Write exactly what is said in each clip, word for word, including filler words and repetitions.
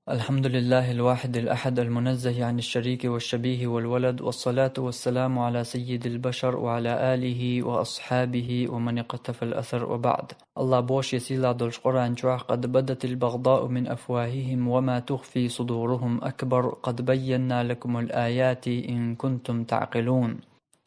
الحمد لله الواحد الأحد المنزه عن الشريك والشبيه والولد، والصلاة والسلام على سيد البشر وعلى آله وأصحابه ومن اقتفى الأثر وبعد. الله بوش يسيلا دولش قرآن چوح: قد بدت البغضاء من أفواههم وما تخفي صدورهم أكبر، قد بينا لكم الآيات إن كنتم تعقلون.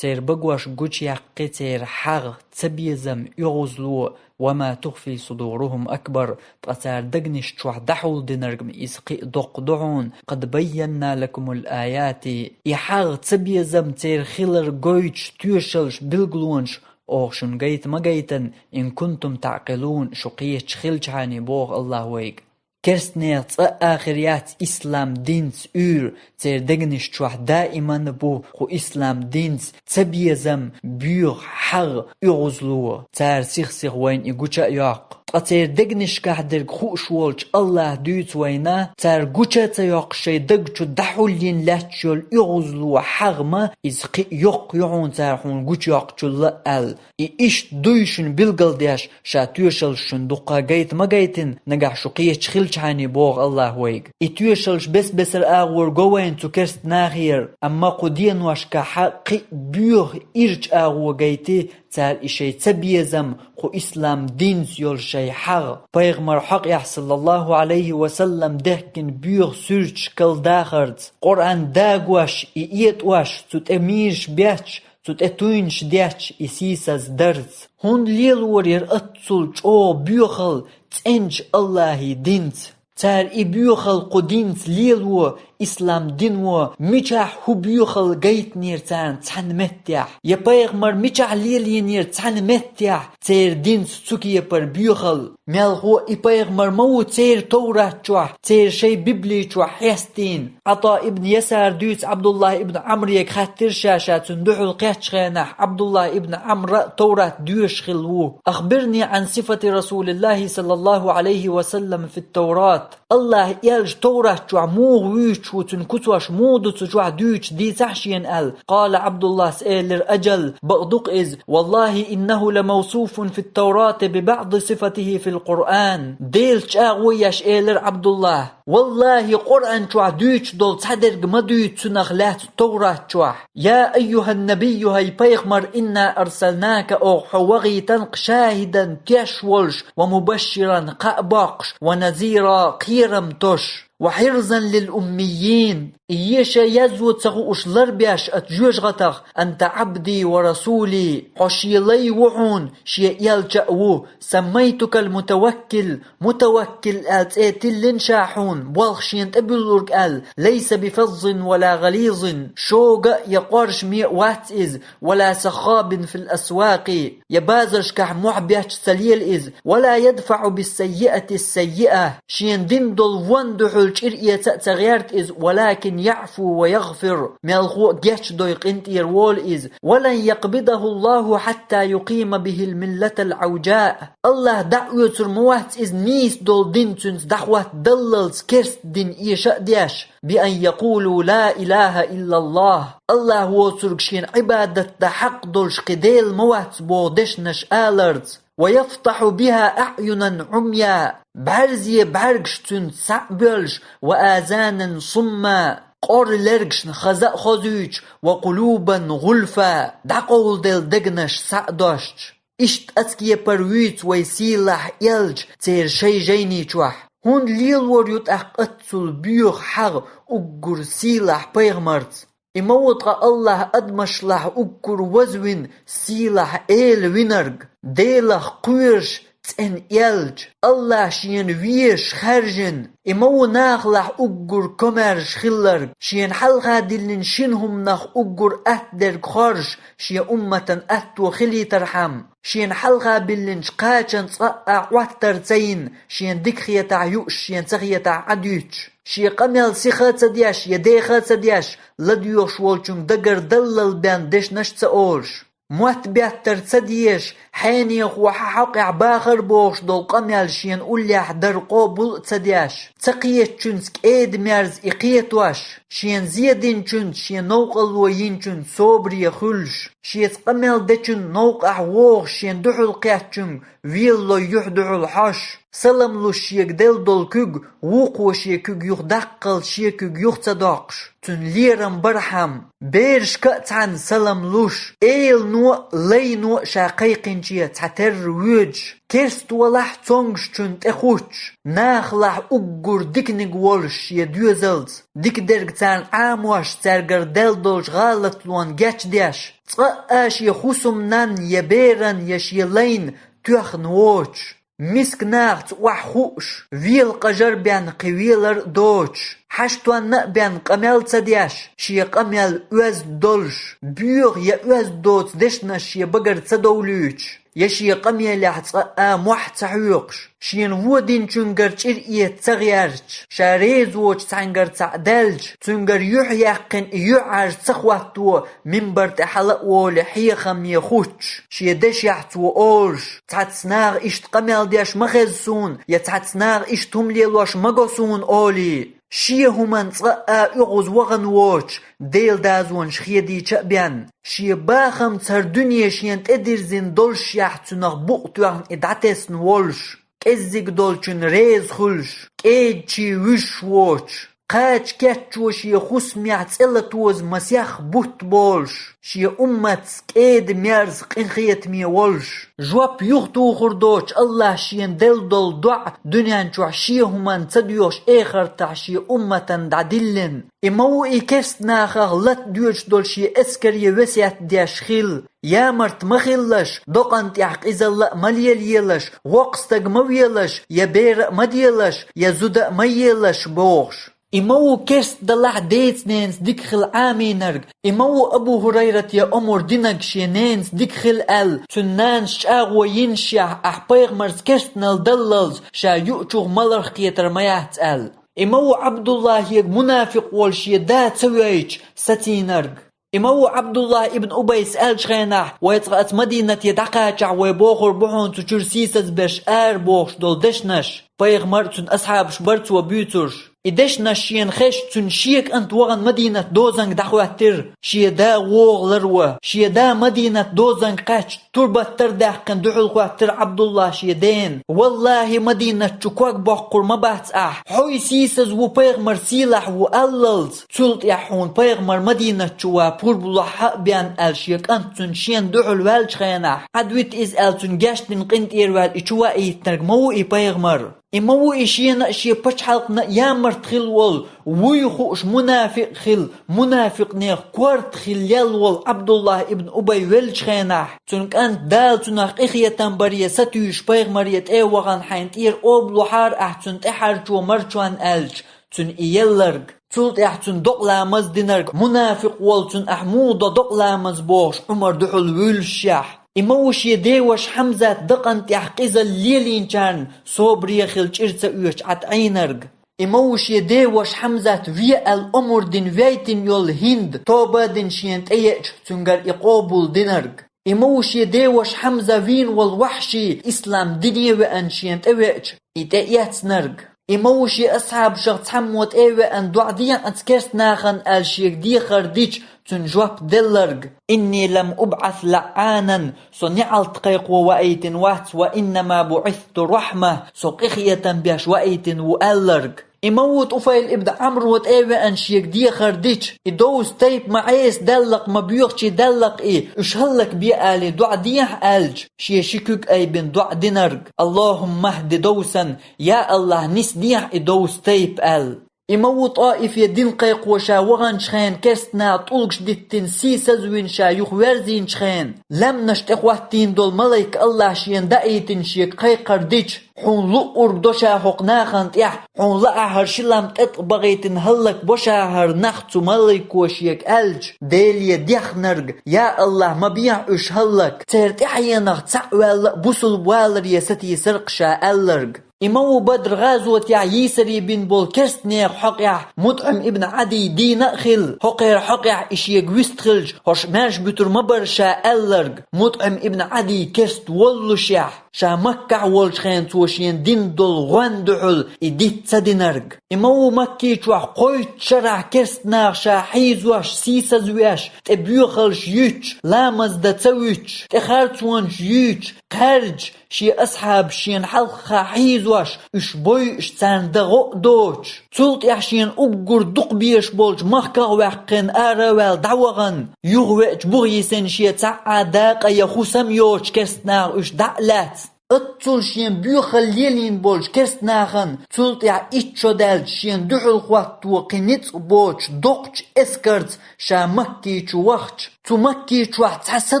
Церан багош гучаяккхи церан хьагӀ, цабезам, оьгӀазло, وما تخفي صدورهم أكبر, ткъа цар дегнаш чохь дӀахьулдинарг-м иза кхин а доккха ду хьуна, قد بينا لكم الآيات. И хьагӀ, цабезам, церан хилар гойтуш тоьшаллаш, билгалонаш оха шуна гайта ма гайтина, إن كنتم تعقلون, шу кхеташ хилчхьана, боху Аллах вайга. Керстанех цкъа а хир яц ислам динца уьйр, церан дегнаш чохь даиман бу кху ислам динца цабезам, боьха хьагӀ, оьгӀазло. Цара сих-сиха вайна и гуча а йоккху. Ткъа церан дегнашкахь дерг хууш волчу Аллаха дуьйцу вайна, цара гуча а ца йоккхуш шайн даг чу дӀахьулйина лаьтташ йолу оьгӀазло, хьагӀ ма, иза кхин а йоккха ю хьуна цара хьуна гучайоккхучул а аьлла. И иштта дуй шуна билгалдеш, ша тоьшаллаш шуна дуккха гайта ма гайтина, нагахь шу кхеташ хилчхьана, боху Аллах вайга. И тоьшаллаш бес-бесара агӀор го вайна цу керста нахера, амма кху деношкахь кхин а боьха ирча агӀо гайти, цара и шайн цабезам, кху ислам динца йолу шайн хьагӀ, пайхамар хьокъехь, саллаллаху Ӏалайхи ва саллам, дехкина боьха суьрташ калдахарца, Къуръан дагош, и этӀош, цу тӀе мийраш бетташ, цу тӀе туйнаш детташ и сийсаз дарца. ХӀунда лелорера аццул чӀогӀа боьхалла цӀеначу Аллахьий динца? Цара и боьхалла кху динца лело, ислам дино, мичахь хӀун боьхалла гайтинера царна цхьана меттехь? Я пайхамар мичахь лелийнера цхьана меттехь церан динца цу кепара боьхалла? Мелхо а и пайхамар ма ву церан Товрат чохь, церан шайн Библи чохь хьестийна. Ӏата ибн Ясар дуьйцу Ӏабдуллахь ибн Ӏамрега, хаьттира ша, ша цунна дуьхьал кхеттачу хенахь, Ӏабдуллахь ибн Ӏамра Товрат доьшуш хилла ву: أخبرني عن صفة رسول الله صلى الله عليه وسلم في التوراة. Аллахьан элча Товрат чохь муха вуьйцуш ву, цуьнан куцош муха ду цу чохь дуьйцуш, дийцахьа шена аьлла. قال عبد الله, элира: أجل, бакъ ду-кх иза, والله إنه لموصوف في التوراة ببعض صفته في القرآن. Делан чӀагӀо еш, элира Ӏабдуллахь, валлахьи, Къуръан чохь дуьйцуш долу цхьадерг ма дуьйцу цунах лаьцна Товрат чохь. يا أيها النبي, хӀай пайхамар, إنا أرسلناك, оха хьо вахийтина-кх, شاهدا, теш волуш, ومبشرا, кхаъ боккхуш, ونذيرا, кхерам тосуш, وحرزا للأميين, и еша язъян ца хууш ларбеш оцу жоьжахатах: أنت عبدي ورسولي, хьо шен лай ву хьуна, шен элча а ву, سميتك المتوكل, Мутаваккил аьлла цӀе тиллина ша хьуна, болх шена тӀебуьллург аьлла, ليس بفظ ولا غليظ, шога а я къоршаме а вац иза, ولا صخاب في الأسواق, я базаршкахь мохь бетташ ца лела иза, ولا يدفع بالسيئة السيئة, шена дина долу вон дуьхьал чӀир эца а ца гӀерта иза, ولكن يعفو ويغفر, мелхо а гечдой къинтӀера волу иза, ولن يقبضه الله حتى يقيم به الملة العوجاء. Аллахь дӀаоьцур ма вац иза нийса долу дин цуьнца дӀахӀоттадаллалц керста дин эша а деш, بأن يقولوا لا إله إلا الله. Аллахь воцург шена Ӏибадат дан хьакъ долуш кхин Дела ма вац боху дешнаш аларца. ويفتح بها أعينا عميا. БӀаьрзе бӀаьргаш цуьнца схьа а боьллуш, وآذانا صما. Къор лергашна хаза а хозуьйтуш, وقلوبا غلفا. ДӀакъовладелла дегнаш схьа а достуш. Иштта оцу кепара вуьйцу вайн сийлахь элча церан шайн жайни чохь. ХӀунда лелор ю тӀаккха аццул боьха хьагӀ уггар сийлахь пайхамарца? И ма ву ткъа Аллахь адамашлахь уггар вазвина сийлахь эла винарг, Делах кхоьруш цӀена элча, Аллахь шена везаш хаьржина? И ма ву нахалахь уггар комаьрша хилларг, шена хьалха диллина шина хӀуманах уггар атта дерг хоржуш, шен умматан атто хилийтархьама, шена хьалха биллинчу кхачан цкъа а Ӏоттар ца йина, шена дика хетахь юуш, шена ца хетахь Ӏадуьйцуш, шен къамел сиха а ца деш я деха а ца деш, ладоьгӀуш волчун дагардаллал бен дешнаш а ца олуш, мотт беттар ца дезаш, хьенехо хьан хьокъехь бахар бохуш долу къамел шена уллехь дар къобал а ца деш, ца кхетачуьнца кӀеда-мерза и кхетош, шена зе динчуьнца, шен новкъарло йинчуьнца собаре хуьлуш, шеца къамел дечун новкъахь вогӀуш шена дуьхьал кхеттачуьнга велалой юьхь дуьхьал хьожуш, Салам луш шега делла долу куьг, вукхо шен куьг юха даккхалц шен куьг юха ца доккхуш, цуьнан лерам бархьама. Берашка а цхьаьна салам луш, элано а, лайно а ша кхайкхинче цхьатерра воьдуш, керста валахь цомгушчунна тӀе хӀуттуш, нахалахь уггар диканиг волуш шен доьзалца, дика дерг царна Ӏамош, цаьргара даьлла долчу гӀалатлонна гечдеш, цкъа а шен хӀусамнанна я беран, я шен лайна тоьхна воцуш. Миска нахаца охьахууш, велакъажар бен кхин велар а доцуш, хьаштонна а бен къамел ца деш, шен къамел оьзда долуш, боьха я оьзда доцу дешнаш шен багара ца довлуьйтуш, я шен къамелехь цкъа а мохь ца хьоькхуш, шена вон динчуьнгара чӀир эца ца гӀерташ, ша реза воцу цхьаьнгара цхьаъ даьлча, цуьнгара юьхь яьккхина и юьхьӀаьржа ца хӀотто, минбар тӀе хьала а волий хьехаме хӀуттуш, шен дешехь цо олуш: «Цхьацца наха иштта къамел деш ма хеза суна, я цхьацца наха иштта хӀума лелош ма го суна», — олий. Шен хӀуманна цкъа а оьгӀаз вахана воцуш, Делан дозанаш хедийча а бен, шен бахамца хӀара дуьне шена тӀедирзина доллушехь, цунах букъ тоьхна и дӀатесна волуш, кӀеззиг долчунна реза хуьлуш, кӀеда чу вуьжуш воцуш, кхача кечо шен хӀусамехь цӀе латоза масех бутт болуш, шен умматца кӀеда-мерза къинхетаме волуш, жоп юхатухур доцуш АллахӀа шена делла долу доӀа, дуьнен чохь шен хӀуманна ца доьхуш, эхартахь шен умматана дӀадиллина. И ма ву и керста нахах лата доьдуш долу шен эскаре весет деш хилла: «Ямарт ма хилалаш, докъана тӀехь къизалла а ма лелаелаш, воккха стаг ма велаш, я бер а ма делаш, я зуда а ма елаш», — бохуш. И ма ву керста далахь деца-ненаца дика хила Ӏамийнарг, и ма ву Абу ХӀурайрате омра динарг шен ненаца дика хила аьлла, цуьнан нанас чӀагӀо йинашехь, ахь пайхамарца керстанал даллалц ша юучух маларх кхетар ма яц аьлла. И ма ву Ӏабдуллахьега мунафикъ волу шен да ца вейча сацийнарг. И ма ву Ӏабдуллахь ибн Убайс аьллачу хенахь: «Вай цкъа оцу Мадинате дӀакхачахь, вай бохур бу хьуна цу чуьра сийсаз беш ара», — бохуш долу дешнаш, пайхамар а, цуьнан асхьабаш бара цо буьйцурш. И дешнаш шена хезча, цуьнан шен кӀант вахана Мадинат дозанга дӀахӀоьттира, шен да вогӀу ларво. Шен да Мадинат дозанга кхаьчча, турбат тара даьккхина дуьхьал хоьттира Ӏабдуллахь шен дена: «ВаллахӀи, Мадинат чу ког боккхур ма бац ахь, хьо сийсаз ву, пайхамар сийлахь ву аллалц, цул тӀаьхьа хьуна пайхамар Мадинат чу ван пурба лохьа а бен», — аьлла, шен кӀант цуьнан шена дуьхьал ваьллачу хенахь, Ӏадвита иза аьлла, цуьнан гечдина къинтӀера ваьлла, и чу ваийтинарг ма ву и пайхамар. И ма ву и шена а, шен пачхьалкхана а ямарт хилла волу, вуй хууш мунафикъ хилла, мунафикънех корта хилла лелла волу Ӏабдуллахь ибн Убай веллачу хенахь, цуьнан кӀант Дала цунах къинхетам баре сатуьйсуш пайхамаре тӀе а вахана, хьайна тӀера оба лохьара ахь цуьнан тӀаьхьарчо марчонна аьлча, цуьнан и елларг. Цул тӀаьхьа цуьнан докъаламаз динарг, мунафикъ волу цуьнан ахь муха до докъаламаз бохуш, Ӏумар дуьхьал вуьйлушехь. И ма ву шен деваша Хьамзат дакъана тӀехь къизалла лелийначарна собаре хила чӀир ца оьцуш Ӏад Ӏийнарг. И ма ву шен деваша Хьамзат ве аьлла омра дина вейтина йолу ХӀинда тоба а дина шена тӀееача, цуьнгара и къобал динарг. И ма ву шен деваша Хьамза вийна волу Вахьши ислам дине а веана шена тӀевеача, и тӀеэцнарг. И ма ву шен асхьабашах цхьаммо тӀе а веана, доӀа дехьа оцу керста нахана аьлла шега дехар дича, цуьнан жоп делларг: «Инни лам убӀас лаӀӀанан», со неӀалт кхайкхо ваийтина вац, «ва иннама буӀисту рахьма», со къинхетам беш ваийтина ву аьлларг. И ма ву ТӀуфайл ибн Ӏамро тӀе а веана шега дехар дича, и довс тайпа ма Ӏеса даьллакх, ма боьхачий даьллакх и, уьш хӀаллакбе алий доӀа дехьа аьлча, шен ши куьг айбина доӀа динарг: «Аллахуммахди довсан», я АллахӀ, нисдехьа и довс тайпа аьлла. И ма ву ТӀоифе дин кхайкхо ша ваханчу хенахь керста наха тӀулгаш диттина сийсазвина ша юха верзийначу хенахь, лаьмнаш тӀе хӀоттийна долу малайка АллахӀа шена даийтина шега кхайкхар дича: «Хьуна луъург до ша хӀокху нахана тӀехь, хьуна лаахьара ши лам тӀеткъа бахийтина хӀаллакбо ша хӀара нах», цу малайко шега аьлча, Деле дехнарг: «Я АллахӀ, ма бехьа уьш хӀаллак, церан тӀаьхьенах цхьаъ ваьлла а бусулба валаре сатийсар-кх ша», аьлларг. И ма ву Бадр гӀазотехь йийсаре бина болу керстанехан хьокъехь МутӀим ибн Ӏадий дийна а хилла, хӀокхеран хьокъехь и шега вист хилча, хӀорш маьрша буьтур ма бара ша аьлларг, МутӀим ибн Ӏадий керста воллушехь, ша Маккахь волчу хенахь цо шен дин долу гӀоьнна дуьхьал и диц ца динарг. И ма ву Макки чохь кхойтта шарахь керстанаха ша хьийзош, сийсазвеш, тӀе боьхалш юьтуш, ламаз дан ца вуьтуш, тӀе харцонаш юьйцуш, кхаьрдаш, шен асхьабаш шена хьалха хьийзош, уьш бойуш, царна дан гӀо а доцуш. Цул тӀаьхьа шена уггар дукха безаш болчу махках а ваьккхина ара а ваьлла дӀавахана, юха веача буха йисина шен цхьа а дакъа я хӀусам а йоцуш керстанаха уьш дӀа а лаьцна. Оццул шен боьхалла лелийна болчу керстанахана, цул тӀаьхьа итт шо даьлча шена дуьхьал хӀотто кхин ницкъ боцуш доккхачу эскарца ша Макки чу вахча, цу Макки чохь цхьа са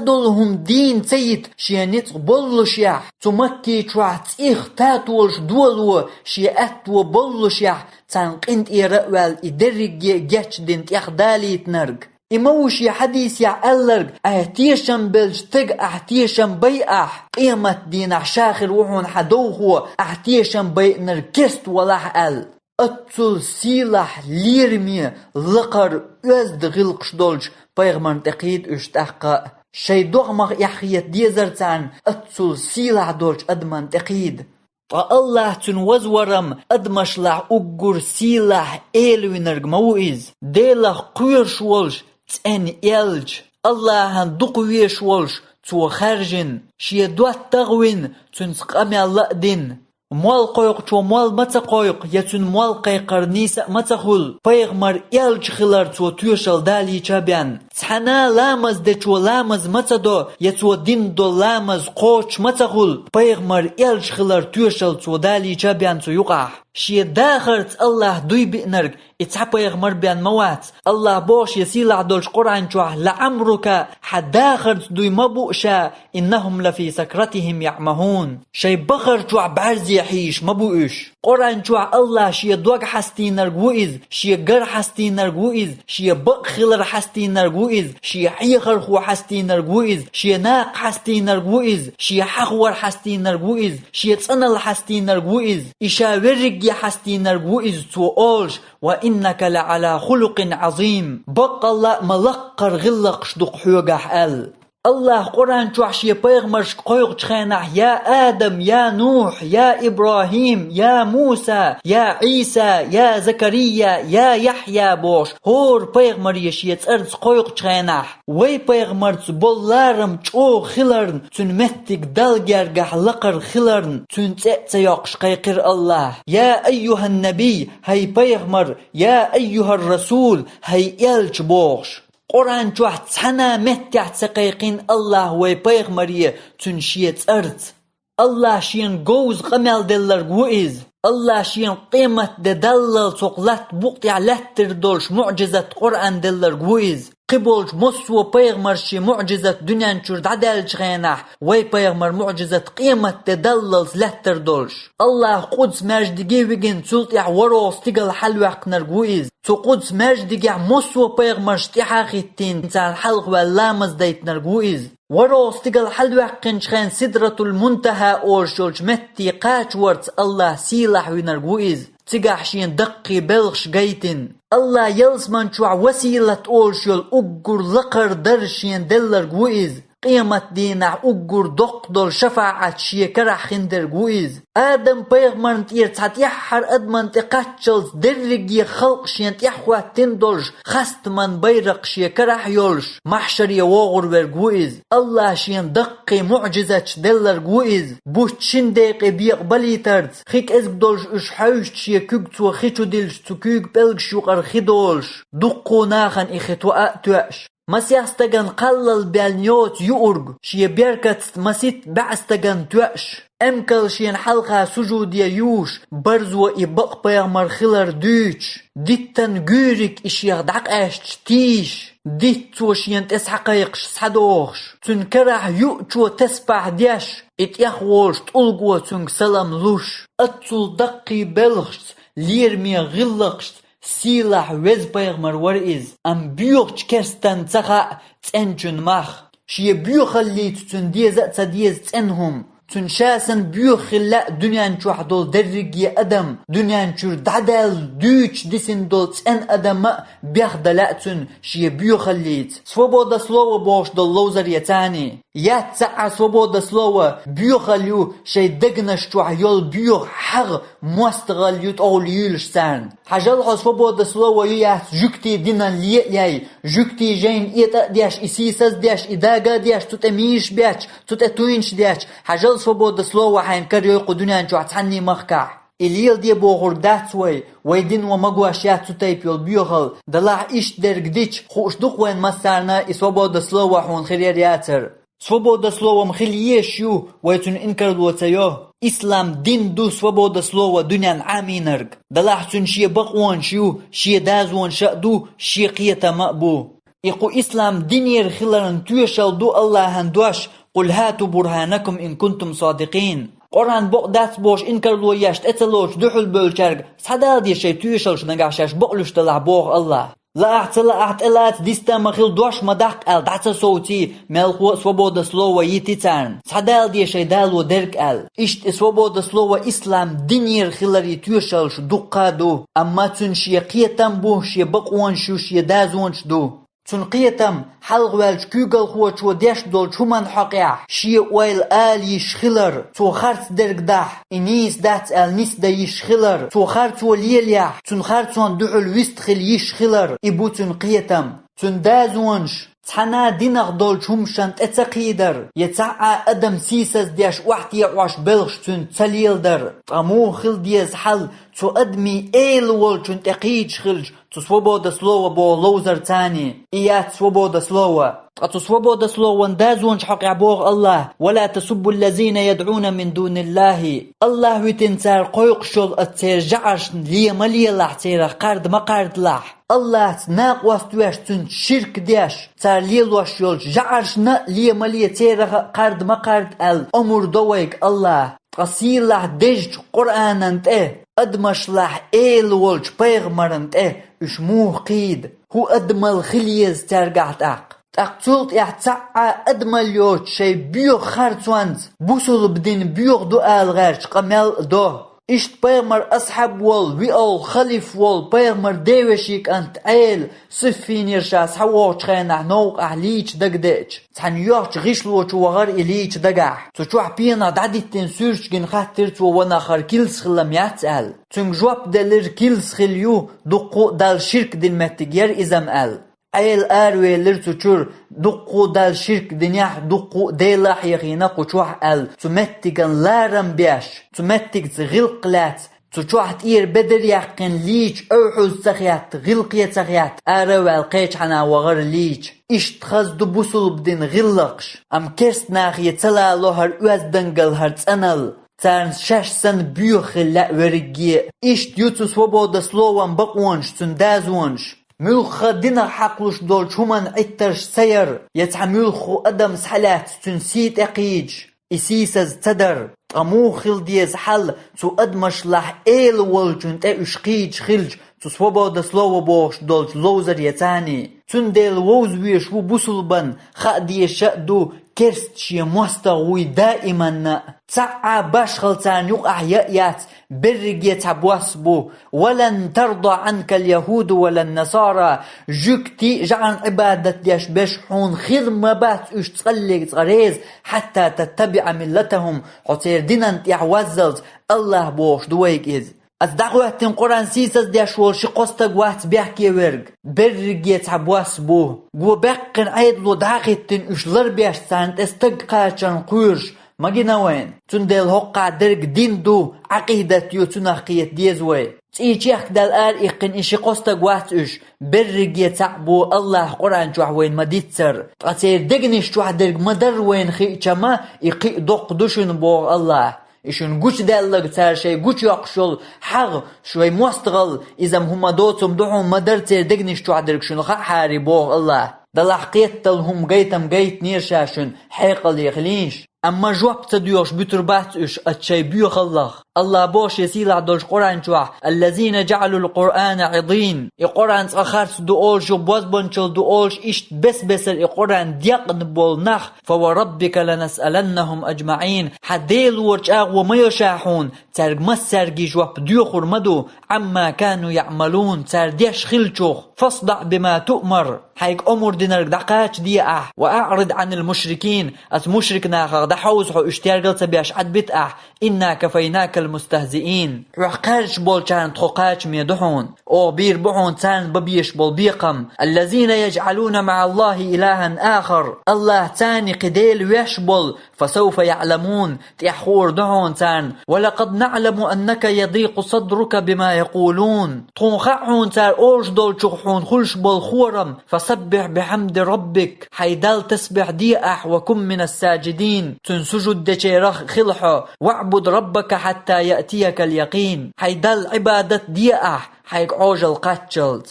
долу хӀума дийна ца йита шен ницкъ боллушехь, цу Макки чохь цӀих татолуш доло шен аьтто боллушехь, царна къинтӀера а ваьлла и дерриге а гечдина тӀехдалийтинарг. И ма ву шен хьадисехь аьлларг: «Ахь тешам беллачу стага ахь тешам байахь, къематдийнахь ша хир ву хьуна хьан довхо, ахь тешам байинарг керста валахь», аьлла. Оццул сийлахь, лераме, лакхара, оьзда гӀиллакхаш долчу пайхамарна тӀе кхийда уьш тӀаккха а. Шайн догӀмах эхь хета дезара царна, оццул сийлахь долчу адамна тӀе кхийда. Ткъа Аллахь цуьнан вазварам адамашлахь уггар сийлахь элавинарг ма ву иза. Делах кхоьруш волуш цӀена элча, Аллахьан дукха везаш волуш цо хаьржина, шен доттагӀа вина, цуьнца къамел а дина. Молла кхойкхучо молла ма ца кхойкху, я цуьнан молла кхайкхар нийса а ма ца хуьлу, пайхамар элча хилар цо тоьшалла далийча а бен. Цхьана а ламаз дечо ламаз ма ца до, я цо дина долу ламаз кхочуш ма ца хуьлу, пайхамар элча хилар тоьшалла цо далийча а бен цу юкъахь. Шен дахарца Аллахь дуй биънарг и цхьа пайхамар бен ма вац. Аллахь боху шен сийлахь долчу Къуръан чохь: «ЛаӀамрука», хьан дахарца дуй ма бу ша, «иннахум лафи сакратихим яъмахун». Шайн бахар чохь бӀаьрзе хьийзаш ма бу уьш. Къуръан чохь Аллахь шен дог хьастийнарг ву иза, шен гар хьастийнарг ву иза, шен бакъ хилар хьастийнарг ву иза, шен хьехархо хьастийнарг ву иза, шен накха хьастийнарг ву иза, шен хьахвар хьастийнарг ву иза, шен цӀаналла хьастийнарг ву иза, и ша верриге хьастийнарг ву иза, цо олуш: «Ва иннака лаӀала хулукъин Ӏазим». Баккъалла а ма лаккхара гӀиллакхаш ду-кх хьоьгахь аьлла. Аллахь Къуръан чохь шен пайхамаршка кхойкхучу хенахь: «Я Адам, я Нухь, я ИбрахӀим, я Муса, я Ӏийса, я Закария, я Яхьъя», бохуш, хӀора пайхамаре шен цӀарца кхойкхучу хенахь, вай пайхамарца болу ларам чӀогӀа хиларна, цуьнан меттиг Далла гергахь лакхара хиларна, цуьнан цӀе а ца йоккхуш кхайкхира Аллахь: «Я айюхӀан-набий», хӀай пайхамар, «я айюхӀар-расул», хӀай элча бохуш. Къуръан чохь цхьана а меттехь ца кхайкхина Аллахь вай пайхамаре цуьнан шен цӀарца. Аллахь шена говза къамел делларг ву иза. Аллахь шена къематде даллал цу латта букъа тӀехь лаьттар долуш муӀжизат Къуръан делларг ву иза. Кхиболчу массо а пайхамарша шен муӀжизат дуьнен чуьра дӀадаьллачу хенахь, вай пайхамар муӀжизат къематде даллалц лаьттар долуш. Аллахь Къудс маьждиге вигина, цул тӀаьхьа ворхӀе стигала хьалаваьккхинарг ву иза. Цу Къудс маьждигехь массо а пайхамарш тӀаьхьа а хӀиттийна, царна хьалха ваьлла ламаз дайтинарг ву иза. ВорхӀе стигала хьалаваьккхинчу хенахь Сидратул-Мунтахьа олуш йолчу метте кхачаварца Аллахь сийлахь винарг ву иза. Цигахь шена даккхий белхаш гайтина. Аллахь ялсаман чохь Василат олуш йолу уггар лакхара дарж шена делларг ву иза. Къематдийнахь уггар доккха долу шафаӀат шен карахь хиндерг ву иза. Адам-пайхамарна тӀера цхьа тӀаьххьара адамна тӀе кхаччалц дерриге халкъ шена тӀехь хӀоьттина долуш, хастаман байракх шен карахь йолуш, махьшаре вогӀур верг ву иза. Аллахь шена даккхий муӀжизаташ делларг ву иза. Бутт шина декъе бекъа балийтарца, хи кӀезиг долуш уьш хьаьвсича шен куьг цо хи чу дилча, цу куьйга пӀелгаш юкъара хи долуш, дуккха нахана и хи тоа а тоьаш. Масех стагана кхаллал бен йоцу юург, шен беркатца маситта бӀе стагана тоьаш, эмкал шена хьалха сужуде юуш, барзо и бакъ пайхамар хилар дуьйцуш, диттан гуьйриг и шех дӀакъаьсташ тийша, дитт цо шена тӀе схьакхайкхаш схьадохуш, цуьнан карахь юучо тасбахь деш, и тӀехволуш тӀулго цуьнга салам луш. Оццул даккхий белхашца, лераме гӀиллакхашца, сийлахь веза пайхамар вара иза, амма боьхачу керстанна ца хаьа цӀеначун мах. Шен боьхаллица цуьнан деза а ца деза цӀена хӀума. Цуьнан ша санна боьха хила лаьа дуьнен чохь долу дерриге адам, дуьнен чуьра дӀадаьлла дуьйцуш дисина долу цӀена адам а бех дан лаьа цуьнан шен боьхаллица. Свобода слова бохуш долу ловзаре царний. Яц цхьа а свобода слова боьхалла ю, шайн дегнаш чохь йолу боьха хьагӀ, мостагӀалла ю тӀовла юьйлуш царна. Хьажал хьо, свобода слова ю яц жуьгтийн динан ле а яй, жуьгтийн жайна этӀа а деш, и сийсаз а деш, и дага а деш, цу тӀе мийраш бетташ, цу тӀе туьйнаш детташ. Хьажал, свобода слова хьайна карайой кху дуьнен чохь цхьанний махкахь. И леладе бохург дац вай, вай дин ван магош яц цу тайпа йолу боьхалла, делахь иштта дерг дича, хууш ду-кх вайн массарна и свобода слова хьуна хир яр яцар. Свобода слова-м хила езаш ю, вай цуьнан инкарло ца йо. Ислам дин ду свобода слова дуьненна Ӏамийнарг. Делахь цуьнан шен бакъонаш ю, шен дозанаш а ду, шен кхетам а бу. И кху ислам динера хиларна тоьшалла ду Аллахьан дош: «Къул хӀату бурхӀанакум ин кунтум садикъин». Къуръан бакъ дац бохуш инкарло еш тӀе ца лоцуш дуьхьал бевллачаьрга схьадала де шайн тоьшаллаш, нагахь шаьш бакълуьйш делахь, боху Аллахьа. Лаахь, ца лаахь, тӀелаца, дистан ма хила, дош ма даккха аьлла, дӀа ца совций, мелхо а свобода слова йити царна, схьадала де шайн дало дерг аьлла. Иштта и свобода слова ислам динера хиларе тоьшаллаш дуккха а ду, амма цуьнан шен кхетам бу, шен бакъонаш ю, шен дозанаш ду. Цуьнан кхетам хьалхаваьллачу куьйгалхочо деш долчу хӀуманна хьокъехь шен ойла ала йиш хилар, цо харц дерг дахь, и нийса дац аьлла нисдан йиш хилар, цо харцо лелаяхь, цуьнан харцонна дуьхьал вистхила йиш хилар, и бу цуьнан кхетам. Цуьнан дозанаш цхьана а динах долчу хӀуманашна тӀе ца кхийдар, я цхьа а адам сийсаз деш охьатаьӀош белхаш цуьнца ца леладар. Ткъа муха хила деза хьал цу адамийн эла волчунна тӀе кхийдаш хилча, цу свобода слова боху ловзар царний? И яц свобода слова. Ткъа цу свобода слован дозанаш хьокъехь боху Аллахьа: «Ва ла тасуббу ллазина ядӀуна мин дуниллахьи». Аллахь витина цара кхойкхуш йолу оцу церан жӀаршна ле ма лелахь, церах кхарда ма кхардалахь. Аллахьца накъост веш, цуьнца ширк деш, цара лелош йолчу жӀаршна а ле ма ле, церах а кхарда ма кхарда аьлла омра до вайга Аллахьа. Ткъа сийлахь дезачу Къуръанан тӀе, адамашлахь эла волчу пайхамаран тӀе уьш муха кхийда? ХӀун адамалла хила еза цаьргахь тӀаккха? ТӀаккха цул тӀаьхьа цхьа а адамалла йоцуш шайн боьха харцонца бусулба дин боьха ду ала гӀерташ къамел а до. Иштта пайхамар асхьаб волу, виъолгӀа халиф волу, пайхамар девешин кӀант Ӏела, Сиффинера ша схьавогӀучу хенахь новкъахь лийча дагадеача, цхьана йоьхча гӀишло чу вахара и лийча дагахь. Цу чохь пенах дӀадиттина суьрташ гина хаттира цо, ванах хӀара килс хилла-м яц аьлла. Цуьнга жоп делира: килс хилла ю, дуккха а Далла ширк дина меттиг яра иза-м аьлла. Ӏела аравелира цу чуьра, дуккха а Далла ширк динехь, дуккха а Дела а хьехийна кху чохь аьлла, цу меттиган ларам беш, цу меттигца гӀиллакх лаьцна, цу чохь тӀера бедар яьккхина лийча, ойхьуз ца хетта, гӀиллакхе ца хетта, ара а ваьлла кхечхьана вахара лийча. Иштта хаза ду бусулба дин гӀиллакхаш, амма керста нахе ца лало хӀара оьздангалла, хӀара цӀаналла. Царна шаьш санна боьха хила лаьа верриге а. Иштта ю цу свобода слован бакъонаш, цуьнан дозанаш. Муьлхха динах хьакхалуш долчу хӀуманна Ӏиттарш ца яр, я цхьа муьлхха адам схьалаьцна цуьнан сий тӀе кхийдаш, и сийсаз ца дар. Ткъа муха хила деза хьал цу адамашлахь эла волчунна тӀе уьш кхийдаш хилча, цу свобода слова бохуш долчу ловзаре царний? Цундела вовза везаш ву бусулбан, хаа дезаш а ду, керста шен мостагӀа вуй даиманна а. Цхьа а башхалла царна юкъахь яа яц, берриге цхьа бос бу: «Ва лан тарда Ӏанка ль-яхӀуду ва лан насара». Жуьгтий а, жӀарна Ӏибадат деш берш хьуна хир ма бац уьш цкъа а, цкъа а реза, «хьатта таттабиӀа миллатахӀум», хьо церан динан тӀехь ваззалц, Аллахьа бохуш ду вайга иза. Аса дӀахӀоьттина Къуръан сийсаз деш волу ши-кхо стаг вац бехке верг, берриге цхьа бос бу. Го баьккхина Ӏедало дӀа а хӀиттина, уьш ларбеш царна тӀе стаг кхачарна кхоьруш ма гина вайна. Цундела хӀокхахь дерг дин ду, Ӏакъидат ю, цунах кхета деза вай. ЦӀий чехкадаьлла ара иккхина и ши-кхо стаг вац уьш, берриге цхьаъ бу Аллахьа Къуръан чохь вайна ма-дийццара. Ткъа церан дегнаш чохь дерг ма-дарра вайна хиъча-м, и кхин а доккха ду шуна, боху Аллахьа. И шуна гучудаьлларг цара шайн гучуйоккхуш йолу хьагӀ, шайн мостагӀалла, иза-м хӀума доцург ду хьуна, ма-дарра церан дегнаш чохь дерг шуна хаахьара, боху Аллахьа. Делахь кхетта долу хӀума гайта-м гайтинера ша шуна, хьекъале хилийша. Амма жоп ца доьхуш буьтур бац уьш оцу шайн боьхаллах. Аллаха боху шен сийлахь долчу Къуръан чохь: «Аллазина жаӀалул Къуръана Ӏидин». И Къуръан цкъа харц ду олуш, бозбанчалла ду олуш, иштта бес-бесара и Къуръан декъна болу нах, «Фа ва раббика ланасъаланнахум аджмаӀин». Хьан Делора чӀагӀо ма йо ша хьуна, цаьрга массаьргий жоп доьхур ма ду, «Ӏамма кану яӀмалун», цара деш хиллачух. «ФасдаӀ бима туъмар», хьайга омра динарг дӀакхачаде ахь, «ва аӀрид Ӏанил мушрикин», аса мушрик нахах дӀахьовза хьо, уьш тергал ца беш Ӏадбита ахь, «инна кафайнакал мустахзиин». Хьох кхаьрдаш болчарна тхо кхачаме ду хьуна. Оха бийр бу хьуна царна бан безаш болу бекхам: «Аллазина яжӀалуна маӀаллахи илахан ахар». Аллаха царна кхин дела веш болу, «фасавфа яӀламун», тӀехь хуур ду хьуна царна: «Ва лакъад наӀламу аннака ядикъу садрука бима якъулун». Тхуна хаьа хьуна цара олуш долчух хьуна хуьлуш болу хорам, «фасаббихь бихьамди раббик», хьайн Далла тасбихь де ахь, «ва кун минас саджидин», цуьнан сужуд дечарах хила хьо, «ваӀбуд раббака хьатта яътиякал якъин», хьайн Далла Ӏибадат де ахь, хьайга Ӏожалла кхаччалц.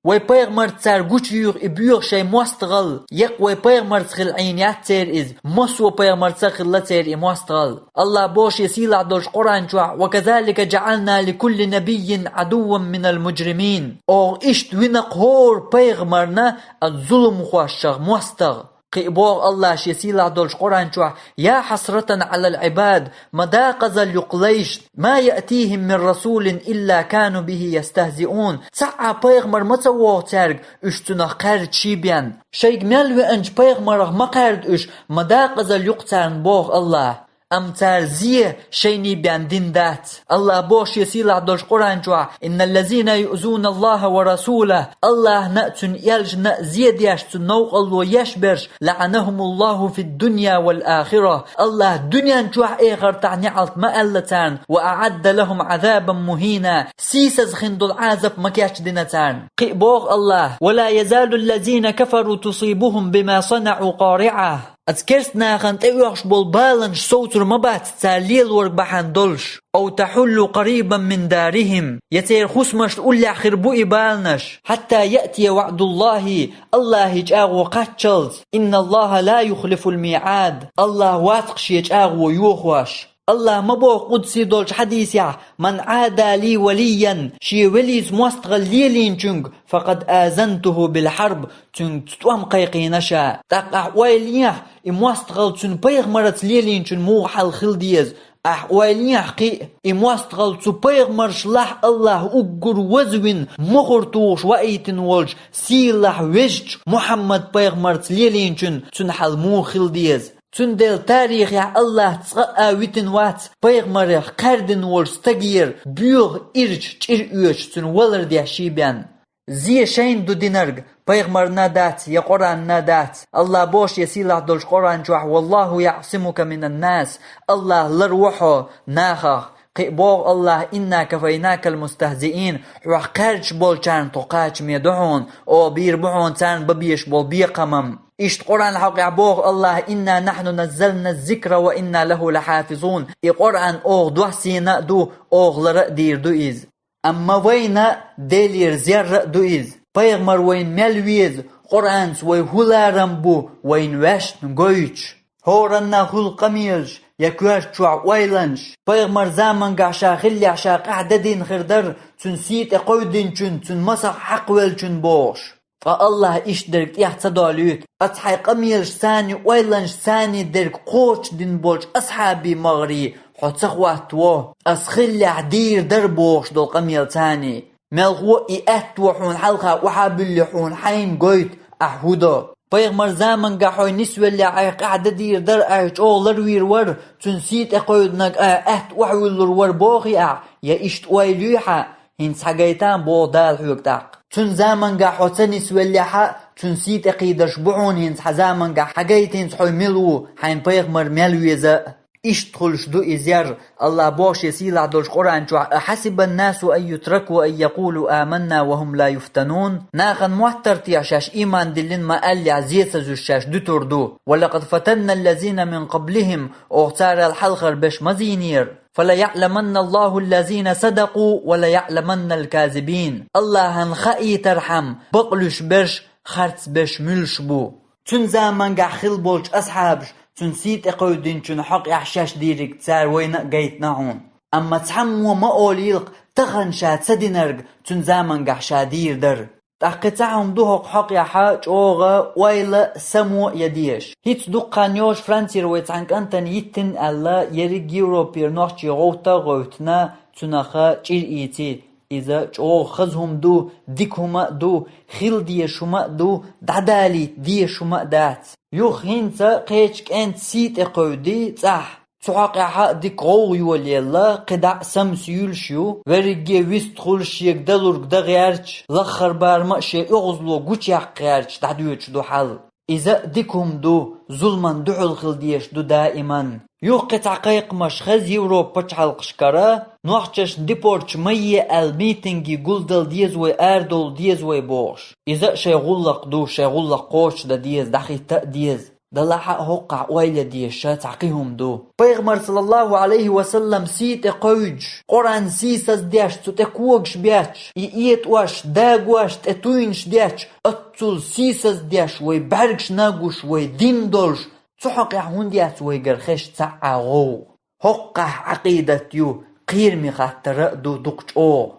Вай пайхамарца цара гучуюьйху и боьха шайн мостагӀалла, яккха вай пайхамарца хила Ӏийна яц церан иза, массо а пайхамарца а хилла церан и мостагӀалла. Аллаха боху шен сийлахь долчу Къуръан чохь: «Ва казалика жаӀална ликулли набиййин Ӏадувван минал муджримин». Оха иштта вина кху хӀора пайхамарна а зуламхошах мостагӀа. Кхин а боху Аллаха шен сийлахь долчу Къуръан чохь: «Я хьасратан Ӏалал Ӏибад, ма дакъазалла ю кху лайшна, ма яътихим мин расулин илла кану бихи ястахзиун». Цхьа а пайхамар ма ца вогӀу цаьрга, уьш цунах кхаьрда ший бен. Шайга мел веанчу пайхамарах ма кхаьрда уьш, ма дакъазалла ю кху царна, боху Аллаха. Амма цара зе шайний бен дина дац. Аллаха боху шен сийлахь долчу Къуръан чохь: «Инналлазина юъзуна Аллаха ва расулах», Аллахна а, цуьнан элчанна а зе деш, цуьнан новкъарло еш берш, «лаӀанахумуллаху фид-дунья вал-ахира». Аллаха дуьнен чохь, эхартахь неӀалт ма аьлла царна, «ва аӀадда лахум Ӏазабан мухӀина», сийсаза хин долу Ӏазап ма кечдина царна. Кхин а боху Аллаха: «Ва ла язалу ллазина кафару тусибухум бима санаӀу къариӀа». Аса керста нахана тӀеоьхуш болу баланаш совцур ма бац цара лелорг бахьана долуш. «Ау тахьуллу къарибан мин дарихим». Я церан хӀусамашна уллехь хир бу и баланаш. «Хьатта яътия ваӀдуллахи», Аллахий чӀагӀо кхаччалц. «Инналлаха ла юхлифул миӀад». Аллах вац-кх шен чӀагӀо йохош. Аллах ма боху къудси долчу хьадисехь: «Ман Ӏада ли валийян», шен велица мостагӀалла лелийначуьнга, «факъад азантуху бил хьарб», цуьнга тӀом кхайкхийна ша. ТӀаккха ахь ойла ехьа, и мостагӀалла цуьнан пайхамарца лелийначун муха хьал хила деза. Ахь ойла ехьа кхин а, и мостагӀалла цу пайхамаршлахь Аллах уггар вазвина, мухӀар тухуш ваийтина волчу сийлахь везачу Мухьаммад-пайхамарца лелийначун цуьнан хьал муха хила деза. Цундела тарихехь Аллах цкъа а витина вац пайхамарех кхаьрдина волчу стагера боьха ирча чӀир оьцуш цуьнан валар деш ший бен. Зе шайна ду динарг, пайхамарна дац я Къуръанна дац. Аллах боху шен сийлахь долчу Къуръан чохь: «Валлаху яӀсимука минан нас», Аллах ларво хьо нахах. Кхин а боху Аллах: «Инна кафайнакал мустахзиин», хьох кхаьрдаш болчарна тхо кхачаме ду хьуна, оха бийр бу хьуна царна бан безаш болу бекхам-м. Иштта Къуръан хьокъехь боху Аллах: «Инна нахьну наззална ззикра ва инна лаху лахьафизун». И Къуръан оха доссийна а ду, оха лара а дийр ду иза. Амма вайна Делера зерра а ду иза. Пайхамар вайна мел веза, Къуръанца вай хӀун ларам бу вайна ваьшна гойтуш? ХӀоранна хуьлу къамелаш я коьрта чохь ойланаш. Пайхамар замангахь ша хиллехь, ша къаьхьа де дина хир дара, цуьнан сий тӀе кховдинчун, цуьнан масах хьакхвеллачун бохуш. Ткъа Аллах иштта дерг тӀех ца долуьйту. Аса хьайн къамелаш царний, ойланаш царний дерг кхочушдина болчу асхьабийн магӀарий хьо ца хӀоттаво. Аса хиллехь дийр дара бохуш долу къамел царний. Мелхо а и аьтто хьуна хьалха охьа а буьллий, хьуна хьайна гойту, ахь хӀун до. Пайхамар замангахь хьо нисвеллехь, айхьа къаьхьа де дийр дара, айхьа чӀогӀа ларвийр вара, цуьнан сий тӀе кховдинарг айхьа аьтта охьавуьллур вара бохий ахь, я иштта ойла юй хьан? ХӀинца хьагайтан боху Дала хьоьга тӀаккха. Цуьнан замангахь хьо ца нисвеллехь а, цуьнан сий тӀе кхийдарш бу хьуна хӀинца хьан замангахь, хьагайта хӀинца хьо мила ву, хьайна пайхамар мел веза а. Иштта хуьлуш ду иза яр, Аллах боху шен сийлахь долчу Къуръан чохь: «Ахьасибан насу ан ютраку ан якъулу аманна ва хӀум ла юфтанун». Нахана моттар те шаьш иман диллина ма аьллехь, зе ца зуьйш шаьш дуьтур ду? «Ва лакъад фатанна аллазина мин къаблихим», оха царал хьалхара берш ма зийнера. «Фалаяъламанна Аллаху аллазина садакъу ва лаяъламанна алказибин». Аллахьан хаийтархьама, бакълуьйш берш, харц берш муьлш бу. Цуьнан замангахь хилла болчу асхьабаш, цуьнан сий тӀе кховдинчун хьокъехь шаьш дийриг цара вайна а гайтина хьуна. Амма цхьаммо ма олийла-кх, тахан ша ца динарг цуьнан замангахь ша дийр дара. ТӀаккха кхин цхьа хӀума ду хӀокху хьокъехь чӀогӀа ойла а, само а ян дезаш. ХӀинца дукха хан йолуш Францера вай цхьана кӀантана йиттина аьлла, ерриг Европера нохчий гӀовтта а гӀевттина, цунах чӀир ийци. Иза чӀогӀа хаза хӀума ду, дика хӀума а ду, хила дезаш хӀума а ду, дӀадалийта дезаш хӀума а дац. Юха хӀинца кхечу кӀентан сий тӀе кхевди цӀахь. Цу хьокъехь а дика гӀовгӀа йолаелла, кхидӀа а самса юьлуш ю, верриге вистхуьлуш, шега далург дан гӀерташ, лаххара барам а шен оьгӀазло гучуяккха гӀерташ дӀадоьдуш ду хьал. Иза а дика хӀума ду, зуламан дуьхьал хила дезаш ду даиман. Юха кхин цхьа кхайкхамаш хеза Европан пачхьалкхашкара, нохчашна депорташ ма е аьлла, митинге гулдала деза вай, арадовла деза вай бохуш. Иза а шайн гӀуллакх ду, шайн гӀуллакх кхочушдан деза, дӀахӀитта а деза. Делахь а хӀокхахь ойла ян дезаш цхьа кхин хӀума ду. Пайхамар, саллаллаху Ӏалайхи ва саллам, сий тӀе кхевдаш, Къуръан сийсаз деш, цу тӀе когаш бетташ, и этӀош, дагош тӀе туйнаш детташ, оццул сийсаз деш, вай бӀаьргаш нагуш, вай дин долуш, цу хьокъехь хӀунда яц вайгара хезаш цхьа а гӀовгӀа? ХӀокхахь Ӏакъидат ю, кхераме хаттар а ду дукха чӀогӀа.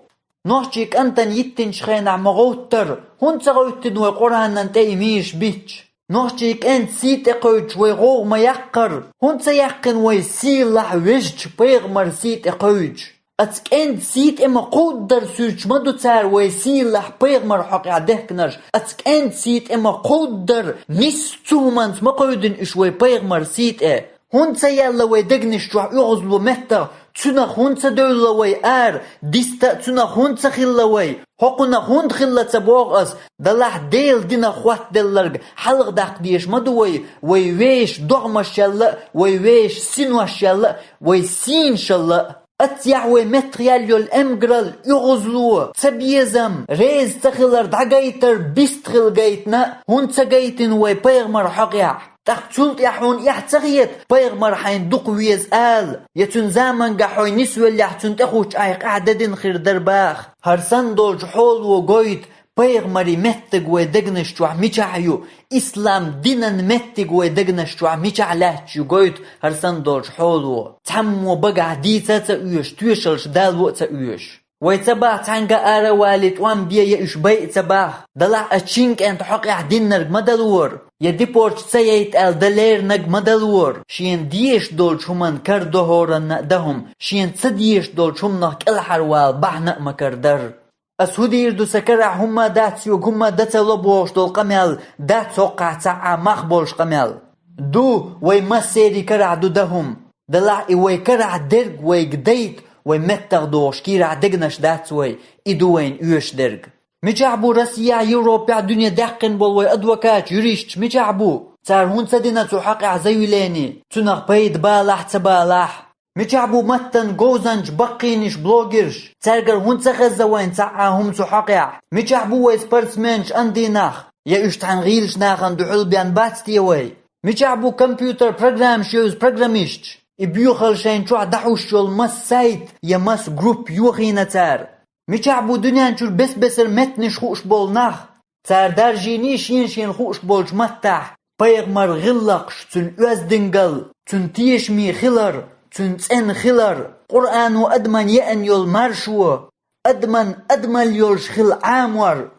Нохчий кӀантана йиттинчу хенахь ма гӀовттара, хӀунда ца гӀевттина вай Къуръанан тӀе и мийраш битташ? Нохчий кӀентан сий тӀе кхевдаш вай гӀовгӀа ма яккхара, хӀунда ца яьккхина вай сийлахь везачу пайхамаран сий тӀе кхевдаш? Оцу кӀентан сий тӀе ма кховдадара суьрташ ма ду цара вай сийлахь пайхамаран хьокъехь дехкинарш, оцу кӀентан сий тӀе ма кховдадара, нийсса цу хӀуманца ма кхевдина уьш вай пайхамаран сий тӀе. ХӀунда ца яьлла вай дегнаш чохь оьгӀазло меттах, цунах хӀунда ца девлла вай ара, диста а цунах хӀунда ца хилла вай, хӀокхунах хӀунда хилла ца боху ас, делахь Делан динах хоттаделларг хьалхадаккха дезаш ма ду вай, вай вешан догӀмашалла а, вай вешан синошалла а, вай сийнашалла а. Аццехь вай меттах яьлла йолу эмгаралла, оьгӀазло, цабезам, реза ца хилар, дӀагайтар, бист хила гайтина а, хӀунда ца гайтина вай пайхамаран хьокъехь? ТӀаккха цул тӀаьхьа хьуна эхь ца хета, пайхамар хьайна дукха веза ала, я цуьнан замангахь хьо нисвеллехь, цунна тӀехуттуш ахь къаьхьа де дина хир дара баха? ХӀара санна долчу хьоло гойту, пайхамаран меттиг вай дегнаш чохь мичахь ю, ислам динан меттиг вай дегнаш чохь мичахь лаьтташ ю гойту хӀара санна долчу хьоло. Цхьаммо багахь дийца а ца оьшу, тоьшаллаш дало а ца оьшу. Вай ца боху цхьаьнгга ара а валий тӀом бе, я уьш байа ца боху, делахь а шина кӀентан хьокъехь диннарг ма далора, я депорташ ца яйта аьлла дан леринарг ма далора. Шена дезаш долчу хӀуманна карадо хӀоранна а дан хӀума, шена ца дезаш долчу хӀуманах кӀелхьарвала бахьана а ма карадара. Ас хӀун дийр ду, сан карахь хӀумма дац, соьга хӀумма дан ца ло бохуш долу къамел дац хӀокхахь цхьа а мах болуш къамел. Ду, вай массеран карахь ду дан хӀума. Делахь и вай карахь дерг вайга дайта, вай меттах догӀуш кийрахь дегнаш дац вай, и ду вайна оьшуш дерг. Мичахь бу Россехь, Европехь, дуьне даьккхина болу вай адвокаташ, юристаш мичахь бу? Цара хӀунда ца дина цу хьокъехь заявлени, цунах пайда балахь а, ца балахь а? Мичахь бу маттан говзанчаш, баккхийнаш, блогерш? Цаьргара хӀунда ца хезна вайна цхьа а хӀума цу хьокъехь? Мичахь бу вай спортсменаш, андийнах? Я уьш тхьаьна гӀийлачу нахана дуьхьал бен бац те вай? Мичахь бу компьютер программаш йовза программисташ? И боьхалла шайна чохь дӀахьуш йолу масса сайт я масса групп йохийна цара? Мичахь бу дуьнен чуьра бес-бесара меттанаш хууш болу нах? Цара даржийний шена-шена хууш болчу маттахь, пайхамаран гӀиллакхаш, цуьнан оьздангалла, цуьнан тешаме хилар, цуьнан цӀена хилар, Къуръано адамна еана йолу маршо, адамна адамалла йолуш хила Ӏамор,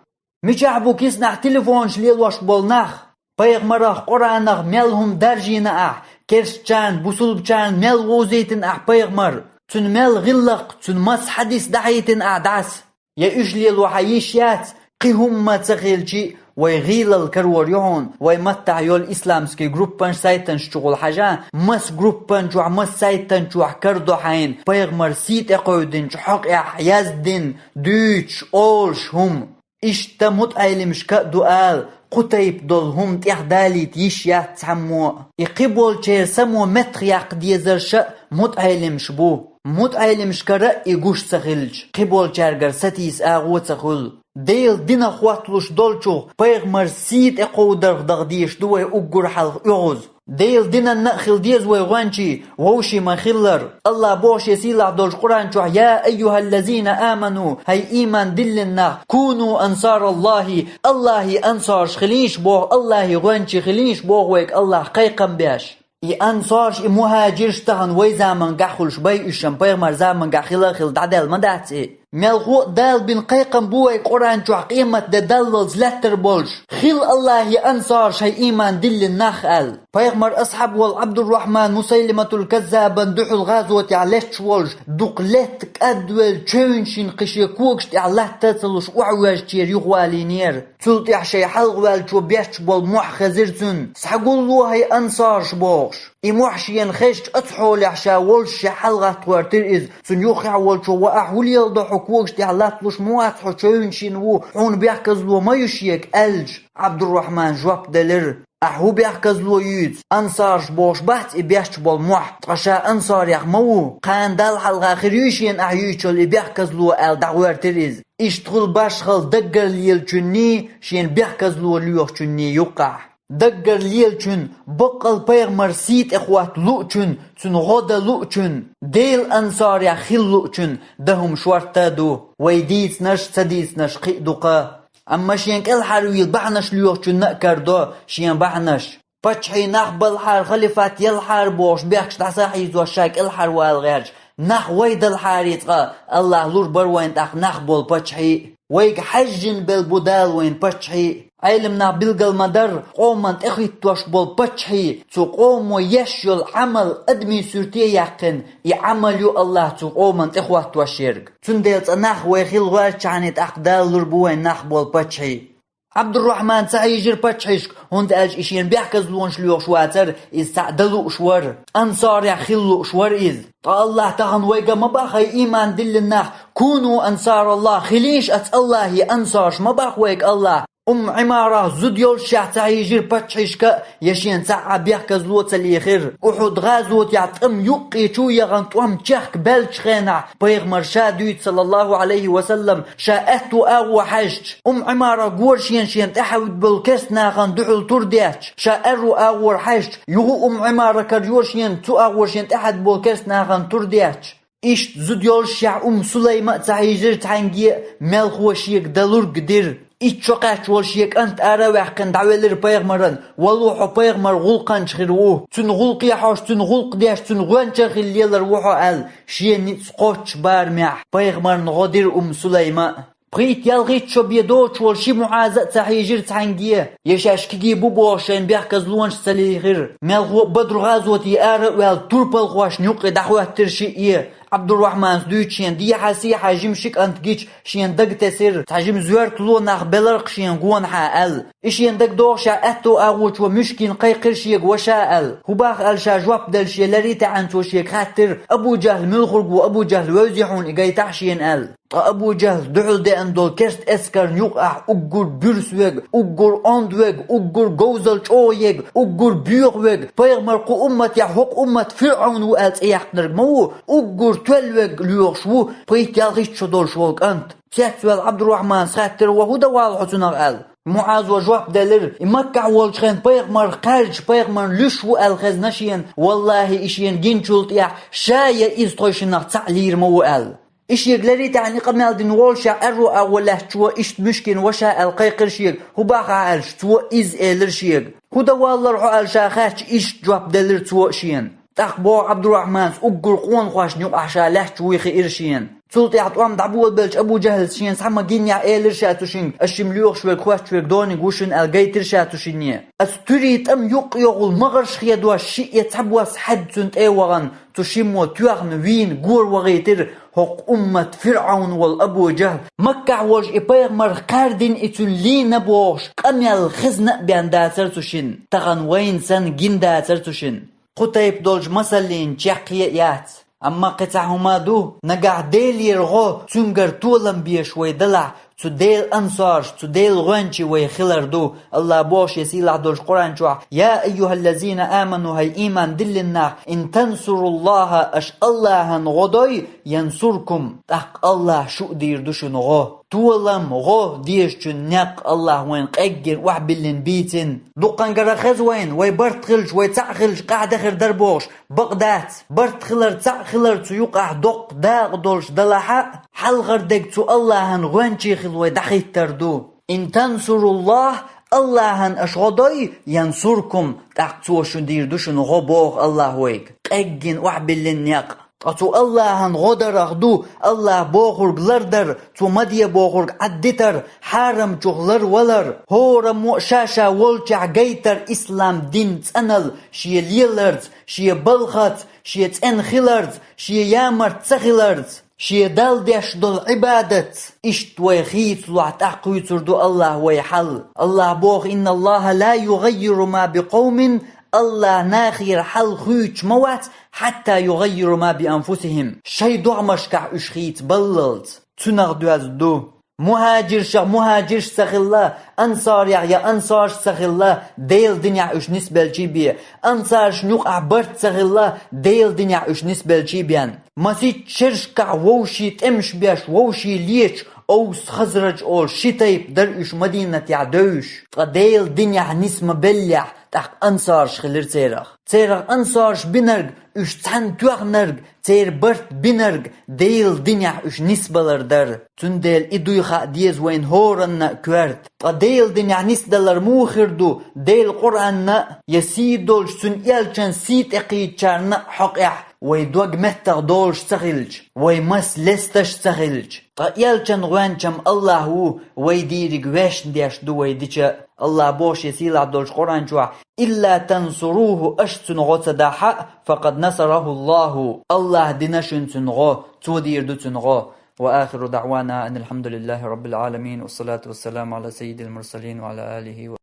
мичахь бу киснахь телефонаш лелош болу нах? Пайхамарах, Къуръанах мел хӀума даржийна ахь, керстачарна, бусулбачарна мел вовзийтина ахь пайхамар, цуьнан мел гӀиллакх, цуьнан масса хьадис дӀахьийтина ахь дӀаса? Я уьш лело хьан йиш яц? Кхин хӀумма ца хилчи, вай гӀийлалла карор ю хьуна, вай маттахь йолу исламский группанаш, сайтанаш чухула хьажа, масса группан чохь, масса сайтан чохь карадо хьайна пайхамаран сий тӀе кхевдинчу хьокъехь яздина, дуьйцуш, олуш хӀума. Иштта мутаӀелимашка а ду ала, кху тайпа долу хӀума тӀехдалийта йиш яц цхьаммо а. И кхиболчеран само меттахъяккха дезарш а мутаӀелимаш бу. МутаӀелимашкара а и гуш ца хилча, кхиболчаьргара сатийса агӀо а ца хуьлу. Делан динах хотталуш долчух, пайхамаран сий тӀе кховдарх даха дезаш ду вай уггар хьалха оьгӀаз. Делан динанна а хила деза вай гӀоьнчий, вовший ма-хиллара. АллахӀа боху Шен сийлахь долчу Къуръан чохь: «Я айюхаллазина аману», хӀай ийман диллина нах, «куну ансараллахӀи», АллахӀан ансарш хилийша боху, АллахӀан гӀоьнчий хилийша боху вайга АллахӀа кхайкхам беш. И ансараш, и мухӀажираш тахан вай замангахь хуьлуш бай, уьш шен пайхамар замангахь хила а хилла дӀадаьлла ма дац и. Мелхо а Дала бина кхайкхам бу вай Къуръан чохь къематде даллалц лаьттар болуш: «Хила Аллахье ансараш, хӀай ийман диллина нах», – аьлла. Пайхамар асхьаб волу Ӏабдуррахьман Мусайлиматул Каззабан дуьхьал гӀазотехь летташ волуш, дукха летта кӀадвелла, чевнашна кхин шен когаш тӀехь латта а ца луш, охьавоьжначеран юхавалийнера. Цул тӀаьхьа шайн хьалхаваьллачо бетташ болу мохь хезира цунна. «Схьагулло, хӀай ансараш», – бохуш. И мохь шена хезча, оцу хьолехь ша волуш шен хьалхатта гӀоьртира иза. Цунна юххехь волчо: «Ва ахь хӀун леладо хьо когаш тӀехь латталуш, ма вац хьо, чевнашна ву, хьуна бехказло ма ю шега», – аьлча, Ӏабдуррахьмана жоп делира: «Ахь хӀун бехказло юьйцу? Ансараш бохуш бац и бетташ болу мохь, ткъа ша ансарех ма ву. Кхана Далла хьалха хир юй шена ахь юьйцуш йолу и бехказло?» – аьлла, дӀагӀоьртира иза. Иштта хуьлу башхалла даггара лелачунний, шена бехказло лоьхучунний юккъехь. Даггара лелачун, баккъал пайхамар сий тӀе хӀотта луучун, цунна гӀо дан луучун, Делан ансарех хила луучун дан хӀума шортта а ду. Вай дийцинарш а, ца дийцинарш а кхин а ду-кха. Амма шен кӀелхьарвийла бахьанаш лоьхучунна а карадо шен бахьанаш. Паччахьий нах балахьара, халифат ялахьара бохуш, бехкаш дӀасахьийзош ша кӀелхьарвала гӀерташ, нах вай далахьара, ткъа Аллахь лур бара вайна тӀаккха нах болу паччахьий. Вайга хьаьжжина белла бу Дала вайна паччахьий. Ӏелам нах билгал ма-дарра, къоман тӀехӀиттош болу паччахьий, цу къомо еш йолу Ӏамал адамийн суьрте яьккхина, и Ӏамал ю Аллахь цу къоман тӀехӀоттош ерг. Цундела цкъа нах вай хила гӀоьртичхьана, тӀаккха Дала лур бу вайна нах болу паччахьий. Ӏабдуррахьман ца хьийжира паччахьашка, хӀунда аьлча и шена бехказлонаш лоьхуш вацара, иза цхьаъ дан лууш вара, ансарех хила лууш вара иза. Ткъа Аллахь тахана вайга ма боху, хӀай ийман диллина нах: «Куну ансараллахь», хилийша аса Аллахье ансараш, ма боху вайга Аллахь. Умму Ӏимарах зуда йолушшехь ца хьийжира паччахьашка а, я шена цхьа а бехказло ца лехира. Ухьуд-гӀазотехь тӀам юккъе чу а яхана, тӀом чехка баьллачу хенахь, пайхамар ша дуьйцу, саллаллаху Ӏалайхи ва саллам, ша аьтту агӀо хьаьжча, Умму Ӏимарах гора шена, шена тӀаьхьа болу керста нахана дуьхьал тур детташ, ша аьрру агӀора хьаьжча, юха Умму Ӏимара карайора шена, цу агӀора шена тӀаьхьа болу керста нахана тур детташ. Иштта зуда йолушшехь Умму Сулайма а ца хьийжира цхьаьнгге а, мелхо шега дан лург дира. Итт шо кхаьчна волу шен кӀант ара а ваьккхина дӀавелира пайхамарна: «Валло, хьо пайхамаран гӀуллакханча хир ву. Цуьнан гӀуллакхе хьожуш, цуьнан гӀуллакх деш, цуьнан гӀоьнчара хила лелар ву хьо», – аьлла, шен ницкъ кхоччуш барамехь пайхамарна гӀо дира Умму Сулайма а. Пхийтта-ялхитта шо бен доцуш волу ши мухьаза а ца хьийжира цхьаьнгге, я шаьш кегий бу бохуш шайн бехказлонаш ца лийхира. Мелхо а Бадру-гӀазоте ара а ваьлла, турпалхошна юккъе дӀахӀоьттира шиъ а. Ӏабдуррахьманас дуьйцу шена дехьа-сехьа жима ши кӀант гича, шена дага тесира, цхьа жима зоьртало нах беларх шена гонахьа аьлла. И шена дага догӀушехь, аьтту агӀочо Муьшкина кхайкхира шега ваша аьлла. «ХӀун боху?» аьлла ша жоп делла шен леррий таьӀна цо шега хаьттира: «Абу-Жахьл муьлхарг ву, Абу-Жахьл вевзий хьуна и гайтахь шена», – аьлла. Ткъа Абу-Жахьл дуьхьал деана долу керста эскарна юкъахь уггар буьрса верг, уггар онда верг, уггар говзалла чӀогӀа ерг, уггар боьха верг, пайхамар кху умматехь хӀокху уммат ФирӀавн ву аьлла цӀе яьккхинарг ма ву, уггар тоьлла верг лоьхуш ву пхийтта-ялхитта шо долуш волу кӀант. Цецваьлла Ӏабдуррахьманас хаьттира: «Ва хӀун дан вала хьо цунах?» – аьлла. МуӀаза жоп делира: «И Маккахь волчу хенахь пайхамарх кхаьрдаш, пайхамарна луьйш ву аьлла хезна шена, валлахӀи, и шена гиначул тӀехь ша я иза тхойшиннах цхьаъ лийр ма ву», – аьлла. И шега леррий таьӀна и къамел дина волушехь, аьрру агӀо лаьттачо иштта Муьшкина ваша аьлла кхайкхира шега. «ХӀун боху ахь?» – аьлча, цо иза элира шега. «ХӀун дан воллура хьо?» – аьлла ша хаьттича, иштта жоп делира цо а шена. ТӀаккха боху Ӏабдуррахьманас, уггар къонахошна юкъахь ша лаьтташ вуй хиира шена. Цул тӀаьхьа тӀом дӀаболабелча, Абу-Жахьлас шена схьа ма-гиннехь элира ша цу шинга: «Ас шимма лоьхуш верг, хоьттуш верг дониг ву шуна», – аьлла гайтира ша цу шинне. Ас туьрий тӀам юккъе йогӀула магӀарш хедош шиъ я цхьабосса хьаьдда цунна тӀе а вахана, цу шиммо тоьхна, вийна гора вахийтира хӀокху уммат ФирӀавн волу Абу-Жахьл. Маккахь волуш и пайхамарх кхаьрдина, и цуьнан лийна бохуш къамел хезна а бен дацара цу шинна, тахана вайна санна гина дацара цу шинна. Кху тайпа долчу масаллин чекхъе а яц. Амма кхин цхьа хӀума а ду, нагахь Делера гӀо, цуьнгара толам беш вай далахь, цу Делан ансарш, цу Делан гӀоьнчий вай хилар ду. Аллахь боху шен сийлахь долчу Къуръан чохь: «Я айюхаллазина аману», хӀай ийман диллина нах, «ин тансуруллаха», аша Аллахьан гӀо дой, «янсуркум», тӀаккха Аллахь шу а дийр ду шуна гӀо. Толам, гӀо дезачун некъ Аллахь вайна къеггина охьабиллина бийцина. Дуккхангара хеза вайна, вай барт хилча, вай цхьаъ хилча, къаьхьа дан хир дара бохуш, бакъ дац. Барт хилар, цхьаъ хилар цу юкъахь доккха дакъа долуш далахь а, хьалхара дерг цу Аллахьан гӀоьнчий хила вай дӀахӀиттар ду. «Ин тансуруллах», Аллахьан аша гӀо дой, янсуркум, тӀаккха Цо шу дийр ду шуна гӀо, боху Аллахьа вайга. Къеггина охьабиллина некъ. Ткъа цу Аллахьан гӀо дарах ду, Аллахьа бохург лардар, Цо ма де бохург Ӏаддитар, хьарамчух ларвалар, хӀораммо а ша-ша волчохь гайтар ислам дин цӀаналла, шен леларца, шен балхаца, шен цӀена хиларца, шен ямарта ца хиларца, шен Далла деш долу Ӏибадатца. Иштта вай хийцалохь тӀаккха кхуьйцур ду Аллахьа вай хьал. Аллахьа боху: «Инна Аллахьа ла югӀаййиру ма би къовмин», Аллахьа нахера хьал хуьйцуш ма вац, «хьатта югӀаййиру ма би анфусихим», шайн догӀмашкахь уьш хийца баллалц. Цунах доьзна ду. МухӀажиршах мухӀажирш ца хилла, ансарех я ансарш ца хилла, Делан динехь уьш нисбелчий бен, ансаршна юкъахь барт ца хилла, Делан динехь уьш нисбелчий бен. Масийтта шерашкахь вовшийн тӀемаш беш, вовшийн леташ, Овс, Хазраж олуш ши тайпа дара уьш Мадинатехь девзаш, ткъа Делан динехь нисбеллехь, тӀаккха ансарш хилира церах. Церах ансарш бинарг, уьш цхьаьна тоьхнарг, церан барт бинарг Делан динехь уьш нисбалар дара. Цундела и дуй хаа деза вайна хӀоранна а коьрта. Ткъа Делан динехь нисдалар муха хир ду, Делан Къуръанна а, я сий долчу Цуьнан элчанна сий тӀекхийдачарна а хьокъехь, вай дог меттах долуш ца хилча, вай мас лесташ ца хилча? Ткъа элчан гӀоьнчам Аллахь ву, вай дийриг вешна деш ду вай дича. Аллахь боху Шен сийлахь долчу Къуръан чохь: «Илла тансуруху», аша цуьнан гӀо ца дахь а, «факъад насараху Аллаху», Аллахь дина шуна цуьнан гӀо, Цо дийр ду цуьнан гӀо. Ва ахиру даъвана анил хьамдулиллахи раббил Ӏаламин, ва салату ва саламу Ӏала саййидил мурсалин ва Ӏала алихи ва